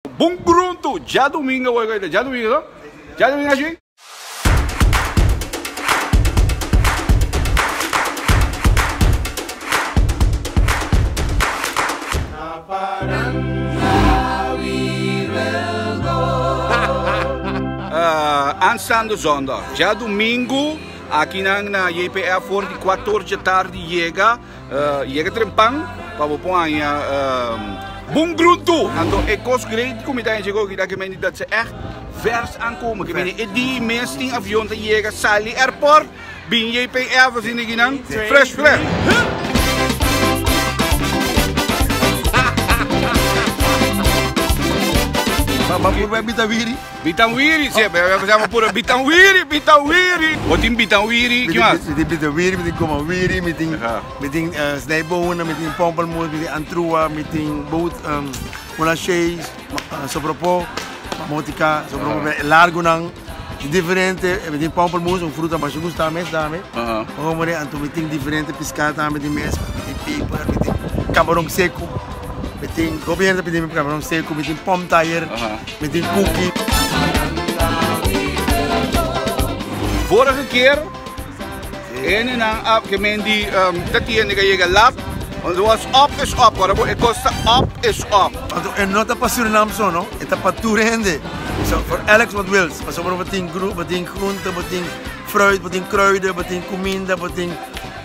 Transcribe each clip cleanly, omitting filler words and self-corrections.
Bon gruntu! Djadumingu awor ku ta djadumingu no? Djadumingu ashi? Aanstaande zondag, djadumingu, akinan na JPF for di 4 dje tardi yega. Yega trempan pa bo por haña bon gruntu. Anto e kos great ku mi ta hasi awo ta ke meni dat se ègt vers aankomen. Ke meni e di mes tin avion ta yega sali airport bin JPF asina kinan fresh fresh. Ba purba e bitawiri. Bitanwiri, si, e llama puro bitanwiri, bitanwiri. Bo tin bitanwiri, ki mas? Mi tin bitanwiri, mi tin komawiri, mi tin mi tin snijbonen, mi tin pompelmoes, mi tin antrua, mi tin boot molashees, sopropo, motika, sopropo e largunan, diferente, mi tin pompelmoes, un fruta masha gusta mes tambe, anto mi tin diferente piská tambe di mes, mi tin peper, mi tin kamaron seku, mi tin, hopi hende ta pidi mi kamaron seku, mi tin pomtayer. Mi tin cookie. Vorige keer, ene nan a ke men di ta tiende ke yega laat, want het was op is op, ora bo e kos ta op is op. Anto e no ta pa Surinam so no, e ta pa tur hende. So for Alex wat wils, pasobra bo tin gru, bo tin groente, bo tin fruit, bo tin kruiden, bo tin kuminda, bo tin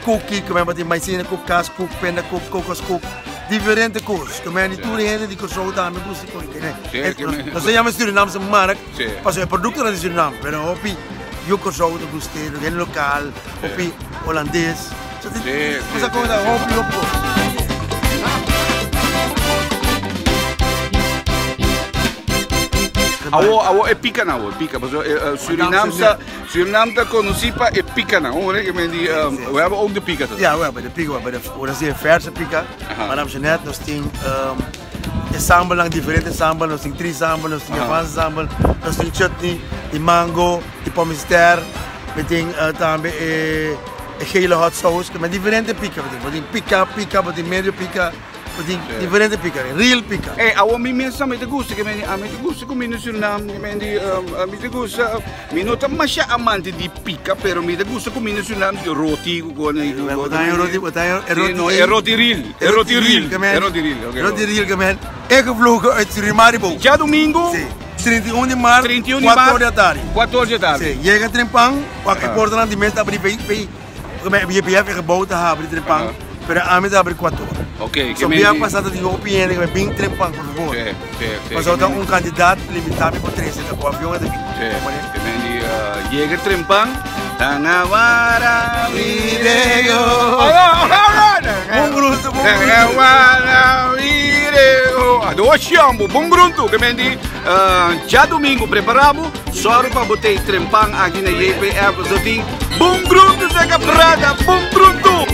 cookie, bo tin maicena koek, kaas koek, pinda koek, kokos koek. Diferente kos. Ke men di tur hende di Kòrsou tambe gusta koi kene. Nos ta yama Surinamse mark pasobra e produktonan di Surinam, pero hopi yu Kòrsou ta gust'é, hende lokal, hopi holandes. So tin kusa komo ta hopi hopi kos. Awo awo e pikanan awo e pika pasobra Surinam sa Surinam ta konosí pa e pikanan. We hebben ook de pika. Ja, we hebben de pika, we hebben de Ora si e verse pika, madam Jeanette, nos tin e sambalnan, diferente sambal, nos tin tri sambal, nos tin Javaanse sambal, nos tin chutney di mango, di pomister, mi tin tambe e gele hot sauce, diferente pika mi tin, bo tin pika, pika, bo tin medio pika. Bo tin diferente pika, real pika. Ey, awo mi mes tambe ta gusta, ke mende, ami ta gusta kuminda Surinam, ke mende, ami ta gusta, mi no ta masha amante di pika, pero mi ta gusta kuminda Surinam, roti ku kone, ku kone. Bo ta haña roti, bo ta haña e roti. No, e roti real, e roti real, e roti real, oké. Roti real, ke men, ingevlogen uit Surinamaribo. Djadumingu. Si, 31 di mart, 31 di mart, 4 di atardi. 4 di atardi. Si, yega trempan, wak e portanan di mes ta abri pei, pei. JPF e gebouw ta habri trempan, pero ami ta habri 4 ora. Ok, So bia pasa ta tin hopi hende ku bin trempan, por favor. Sí, sí, sí. Pasobra ta un kantidat limitá mi por trese, ta ku avion e ta bin. Sí, ke men di yega trempan, Tangawara vireo. Bon gruntu, bon gruntu. Tangawara vireo. Ado shambo, bon gruntu, ke men di djadumingu prepara bo. Sòru pa bo tei trempan aki na JPF, pasobra tin bon gruntu seka Prada, bon gruntu!